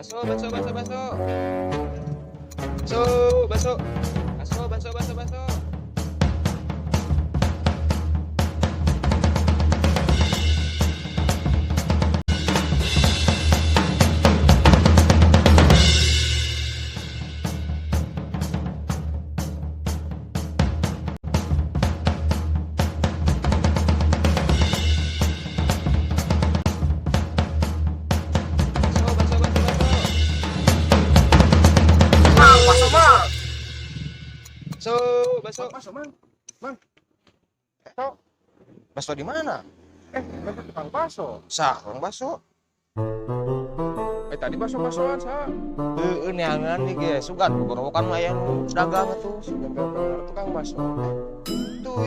Baso, baso, baso, baso. Baso, baso. Baso, baso, baso, baso. Baso, baso, baso, baso. Mang, baso, Mang. Baso, baso. Baso, Mang. Mang. Baso di mana? Eh, memang tukang baso. Saha baso. Eh, tadi baso-basoan sa. Heueuh, neangan nih ge, sugan gorowokan mah aya nu dagang atuh. Sugan bener tukang baso. Tuh.